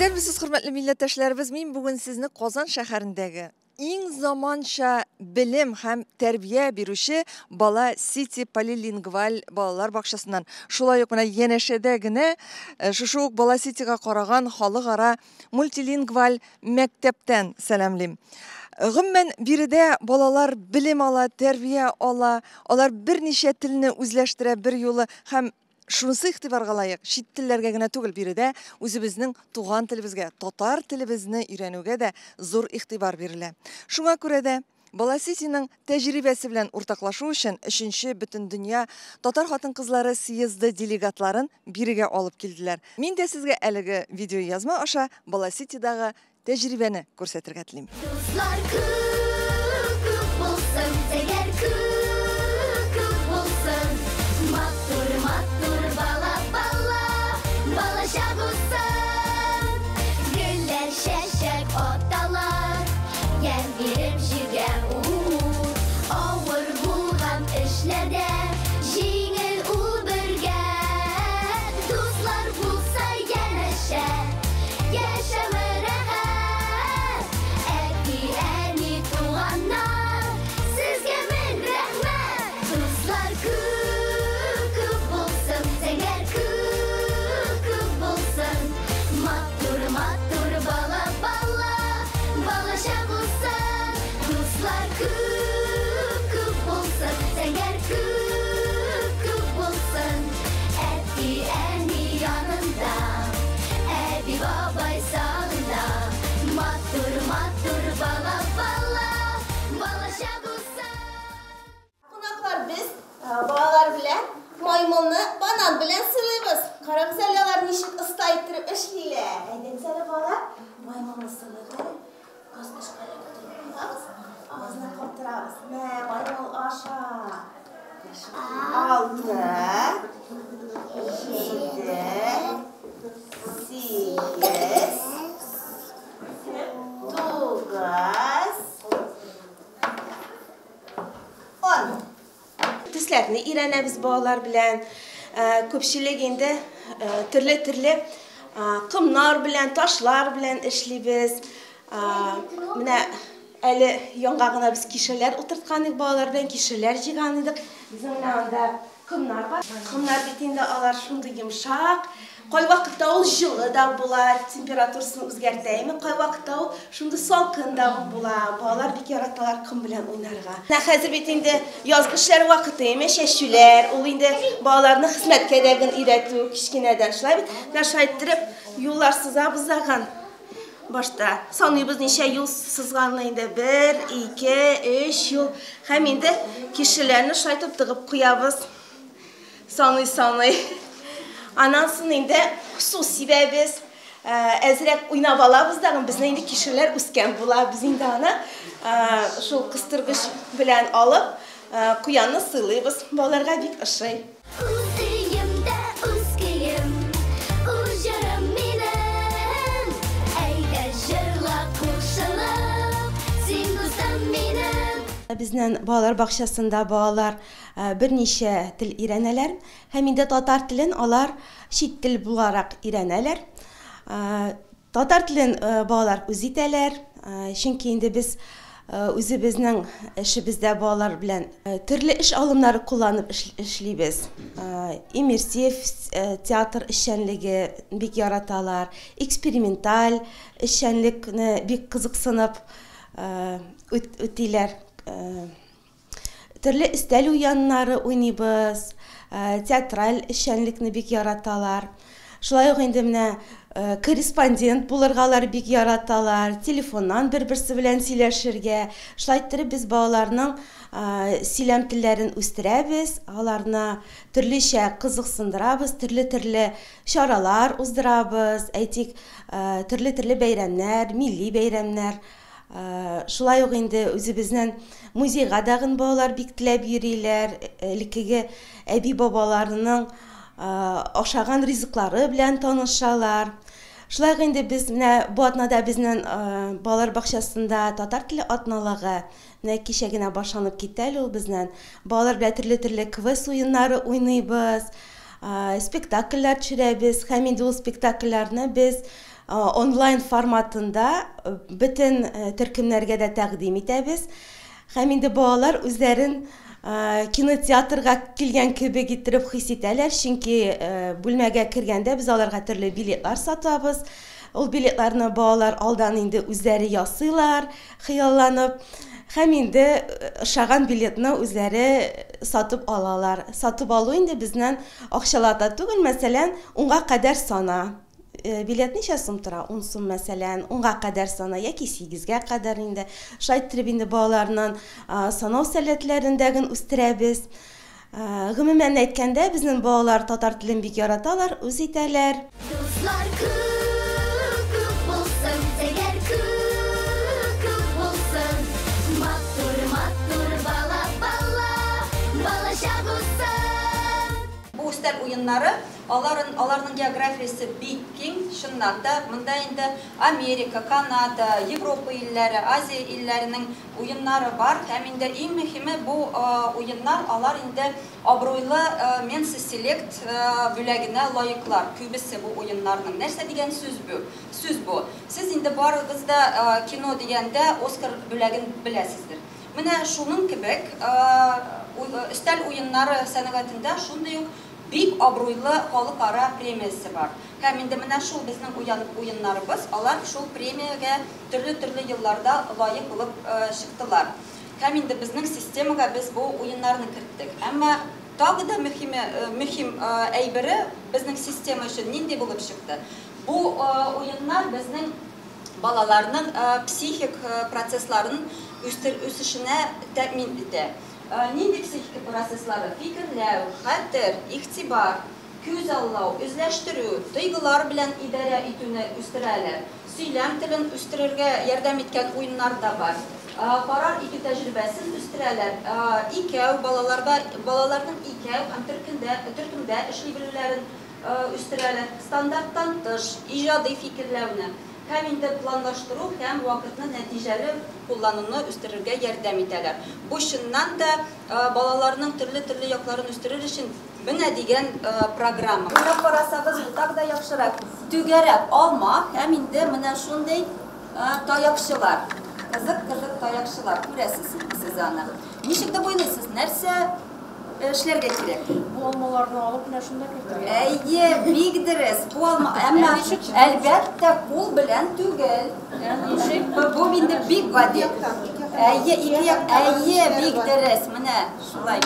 Исәнмесез, хөрмәтле милләттәшләребез! Мин бүген сезне Казан шәһәрендәге иң заманча белем һәм тәрбия бирүче Бала Сити полилингваль балалар бакчасыннан, шулай ук менә янәшәдә генә шушы ук Бала Ситига караган халыкара мультилингваль мәктәптән сәламлим. Гомумән, биредә балалар белем ала, тәрбия ала, алар берничә телне үзләштерә берьюлы һәм шунысы игътибарга лаек, чит телләргә генә түгел, биредә үзебезнең туган телебезгә, татар телебезне өйрәнүгә дә зур игътибар бирелә. Шуңа күрә дә Бала Ситиның тәҗрибәсе белән уртаклашу өчен өченче Бөтендөнья татар хатын-кызлары съезды делегатларын бирегә алып килделәр. Мин дә сезгә әлеге видеоязма аша Бала Ситидагы тәҗрибәне күрсәтергә телим. Дуслар күп, күп булсын, зәңгәр күк, күк булсын. Матур, матур бала, бала, балачак узсын. Гөлләр чәчәк аталар, ямь биреп җиргә у-у. Авыр булган эшләрдә җиңел ул бергә. Дуслар булса янәшә, яшәве рәхәт. Әти, әни, туганнар, сезгә мең рәхмәт. Дуслар күп, күп булсын, зәңгәр күк, күк булсын. Матур, матур бала, бала, балачак узсын. Дуслар күп, күп булсын, зәңгәр күк, күк булсын. Әти, әни янында, әби, бабай сагында. Матур, матур бала, бала, балачак узсын. Кунаклар, без балалар белән маймылны банан белән сыйлыйбыз. Карагыз әле, алар ничек оста иттереп эшлиләр. Әйдәгез әле, балалар, маймылны сыйлыйк әле. Косточка эләктереп куябыз, авызына каптырабыз. Мә, маймыл аша. 6, 7, 8, 9, 10. Төсләрне өйрәнәбез балалар белән. Күпчелек инде төрле-төрле комнар белән, ташлар белән эшлибез. Менә әле яңа гына без кишерләр утырткан идек, балалар белән кишерләр җыйган идек. Безнең менә анда комнар бар. Комнар бит инде алар шундый йомшак. Кайвакытта ул җылы да була, температурасын үзгәртәме, кайвакытта ул шундый салкын да була. Балалар бик яраталар ком белән уйнарга. Менә хәзер бит инде язгы эшләр вакыты, әйме, чәчүләр, ул инде балаларны хезмәткә дә гел өйрәтү кечкенәдән. Шулай бит? Менә шулай иттереп юллар сызабыз дагын. Башта саныйбыз ничә юл сызганны инде. 1, 2, 3 юл. Һәм инде кешеләрне шулай итеп тыгып куябыз. Саный-саный. Аннан соң инде су сибәбез. Әзрәк уйнап алабыз да, безнең инде кишерләр үскән була. Без инде аны шул кыстыргыч белән алып, куянны сыйлыйбыз. Балаларга бик ошый. Үз өемдә үз көем, үз җырым минем. Әйдә җырла кушылып, син дустым минем. Безнең балалар бакчасында балалар берничә тел өйрәнәләр. Һәм инде татар телен алар чит тел буларак өйрәнәләр. Татар телен балалар үз итәләр. Чөнки инде без үзебезнең эшебездә балалар белән төрле эш алымнары кулланып эшлибез. Иммерсив театр эшчәнлеге бик яраталар, эксперименталь эшчәнлекне бик кызыксынып үтиләр. Төрле өстәл уеннары уйныйбыз, театраль эшчәнлекне бик яраталар. Шулай ук инде менә корреспондент булырга алар бик яраталар, телефоннан бер-берсе белән сөйләшергә. Шулай иттереп без балаларның сөйләм телләрен үстерәбез, аларны төрлечә кызыксындырабыз, төрле-төрле чаралар уздырабыз, әйтик, төрле-төрле бәйрәмнәр, милли бәйрәмнәр. Шулай ук инде үзебезнең музейга дагын балалар бик теләп йөриләр, элеккеге әби-бабаларының ашаган ризыклары белән танышалар. Шулай ук инде без менә бу атнада безнең балалар бакчасында татар теле атналыгы менә кичә генә башланып китте әле ул безнең. Балалар белән төрле-төрле квест уеннары уйныйбыз, спектакльләр төшерәбез һәм инде ул спектакльләрне без онлайн форматында бөтен төркемнәргә дә тәкъдим итәбез. Һәм инде балалар үзләрен кинотеатрга килгән кебек иттереп хис итәләр, чөнки бүлмәгә кергәндә без аларга төрле билетлар сатабыз. Ул билетларны балалар алдан инде үзләре ясыйлар, хыялланып. Һәм инде ошаган билетны үзләре сатып алалар. Сатып алу инде безнең акчалата түгел, мәсәлән, 10-га кадәр сана. Билет ничә сум тора? 10 сум, мәсәлән, 10-га кадәр сана яки 8-гә кадәр инде. Шулай иттереп инде балаларның санау сәләтләрен дә үстерәбез. Гомумән әйткәндә, безнең балалар татар телен бик яраталар, үз итәләр. Дуслар күп, күп булсын, зәңгәр күк, күк булсын. Матур, матур бала, бала, балачак узсын. Бу өстәл уеннары, аларның географиясе бик киң, чыннан да, монда инде Америка, Канада, Европа илләре, Азия илләренең уеннары бар. Һәм инде иң мөһиме бу уеннар, алар инде абруйлы Менса Селект бүләгенә лаеклар. Күбесе бу уеннарның. Нәрсә дигән сүз бу? Сүз бу. Сез инде барыгыз да кино дигәндә Оскар бүләген беләсездер. Менә шуның кебек өстәл уеннары сәнгатендә шундый ук бик абруйлы халыкара премиясе бар. Һәм инде менә шул безнең уеннарыбыз, алар шул премиягә төрле-төрле елларда лаек булып чыктылар. Һәм инде безнең системага без бу уеннарны керттек. Әмма тагы да мөһим әйбере безнең система өчен нинди булып чыкты? Бу уеннар безнең балаларның психик процессларын үсешенә тәэмин итә. Нинди психик процесслары? Фикерләү, хәтер, игътибар, күз аллау, үзләштерү, тойгылар белән идарә итүне үстерәләр. Сөйләм телен үстерергә ярдәм иткән уеннар да бар. Карар итү тәҗрибәсен үстерәләр. Икәү балаларның икәү һәм төркемдә эшли белүләрен үстерәләр. Стандарттан тыш иҗади фикерләүне һәм инде планлаштыру һәм вакытны нәтиҗәле куллануны үстерергә ярдәм итәләр. Бу чыннан да балаларның төрле-төрле якларын үстерер өчен менә дигән программа. Уйлап карасагыз, бу тагы да яхшырак. Түгәрәк алма һәм инде менә шундый таякчылар. Кызык-кызык таякчылар. Күрәсез сез аны. Ничек дип уйлыйсыз, нәрсә эшләргә кирәк? Бу алмаларны алып менә шунда кертергә. Әйе, бик дөрес. Бу алма, әмма әлбәттә кул белән түгел. Бу инде бик гади. Әйе, ике як, әйе, бик дөрес. Менә шулай.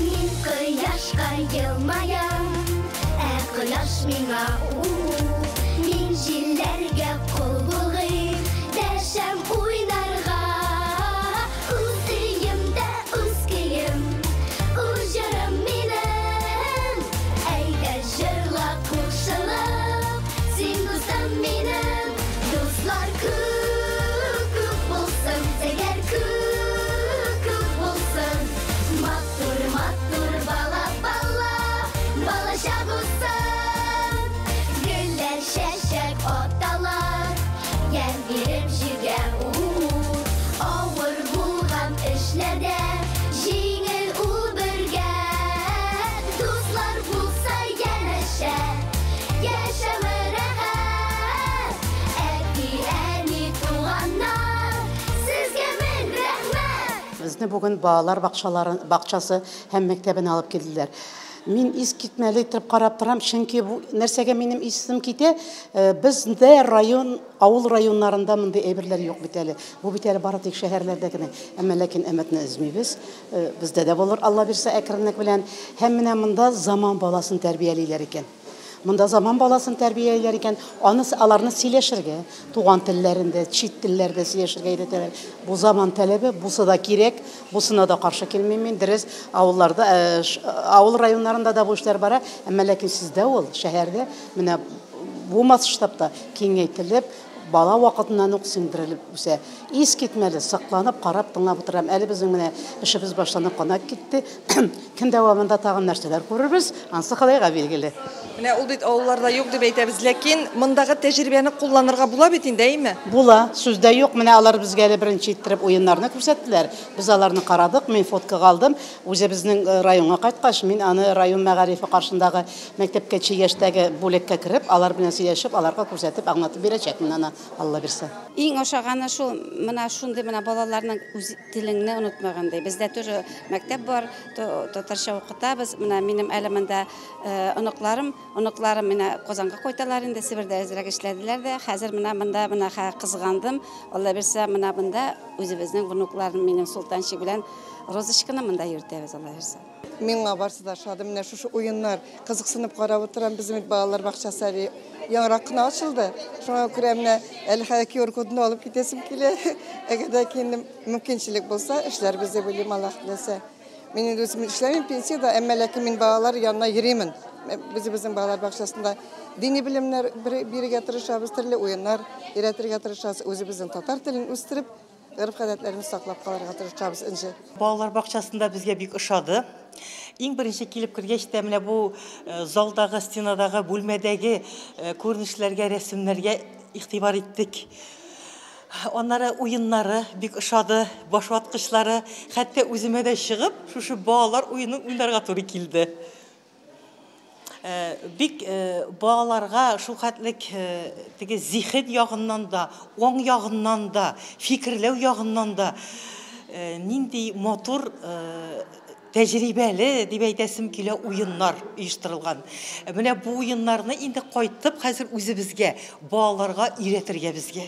Мин кояшка елмаям, ә кояш миңа Мин җилләргә кул болгыйм, дәшәм уйнарга. Үз өемдә үз көем, үз җырым минем. Әйдә җырла кушылып, син дустым минем. Дуслар күп, күп булсын, зәңгәр күк, күк булсын. Матур, матур бала, бала, балачак узсын. Гөлләр чәчәк аталар, ямь биреп җиргә Авыр булган эшләрдә җиңел ул бергә. Дуслар булса янәшә, яшәве рәхәт. Әти, әни, туганнар, сезгә мең рәхмәт. Безне бүген балалар бакчасы һәм мәктәбенә алып килделәр. Мин искитмәле итеп карап торам, чөнки бу нәрсәгә минем исем китә, бездә район, авыл районнарында мондый әйберләр юк бит әле. Бу бит әле бары тик шәһәрләрдә генә. Әмма ләкин өметне өзмибез. Бездә дә булыр, Алла бирсә, әкренлек белән. Һәм менә монда заман баласын тәрбиялиләр икән. Монда заман баласын тәрбиялиләр икән, аларны сөйләшергә, туган телләрендә, чит телләрдә сөйләшергә өйрәтәләр. Бу заман таләбе, бусы да кирәк, бусына да каршы килмим мин. Дөрес, авыл районнарында да бу эшләр бара, әмма ләкин сездә ул, шәһәрдә, менә бу масштабта киңәйтелеп, бала вакытыннан ук сеңдерелеп үсә. Искитмәле, сокланып, карап, тыңлап утырам. Әле безнең менә эшебез башланып кына китте. Көн дәвамында тагын нәрсәләр күрербез, ансы Ходайга билгеле. Менә ул бит авылларда юк дип әйтәбез, ләкин мондагы тәҗрибәне кулланырга була бит инде, әйме? Була, сүз дә юк. Менә алар безгә әле беренче иттереп уеннарны күрсәттеләр. Без аларны карадык, мин фоткага алдым. Үзебезнең районга кайткач, мин аны район мәгарифе каршындагы мәктәпкәчә яшьтәге бүлеккә кереп, алар белән сөйләшеп, аларга күрсәтеп, аңлатып бирәчәкмен аны, Алла бирсә. Иң ошаганы шул, менә шундый менә балаларның үз телеңне онытмагандай. Бездә тоже мәктәп бар, татарча укытабыз. Менә минем әле монда оныкларым, оныкларым менә Казанга кайталар инде, Себердә әзрәк эшләделәр дә. Хәзер менә монда менә кызгандым. Алла бирсә, менә монда үзебезнең внукларым, минем Султанчик белән Розочканы монда йөртәбез, Алла бирсә. Миңа барсы да ошады. Менә шушы уеннар кызыксынып карап утырам. Безнең бит балалар бакчасы әле яңарак кына ачылды. Шуңа күрә менә әле хәзер QR кодны алып китәсем килә. Әгәр дә инде мөмкинчелек булса, эшләрбез дип уйлыйм, Аллаһ теләсә. Мин инде үзем эшләмим пенсиядә, әмма ләкин мин балалар янына йөримен. Үзебезнең балалар бакчасында дини белемнәр бирергә тырышабыз, төрле уеннар өйрәтергә тырышабыз, үзебезнең татар телен үстереп, гореф-гадәтләребезне саклап калырга тырышабыз инде. Балалар бакчасында безгә бик ошады. Иң беренче килеп кергәч тә менә бу залдагы, стенадагы, бүлмәдәге күренешләргә, рәсемнәргә игътибар иттек. Аннары уеннары бик ошады, башваткычлары, хәтта үземә дә чыгып, шушы балалар уенын уйнарга туры килде. Бик балаларга шул хәтлек теге зиһен ягыннан да, аң ягыннан да, фикерләү ягыннан да нинди матур тәҗрибәле дип әйтәсем килә уеннар оештырылган. Менә бу уеннарны инде кайтып хәзер үзебезгә, балаларга өйрәтергә безгә.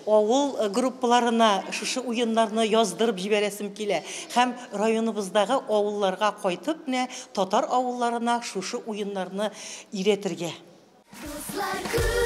Авыл группаларына шушы уеннарны яздырып җибәрәсем килә. Һәм районыбыздагы авылларга кайтып, менә татар авылларына шушы уеннарны өйрәтергә. Дуслар.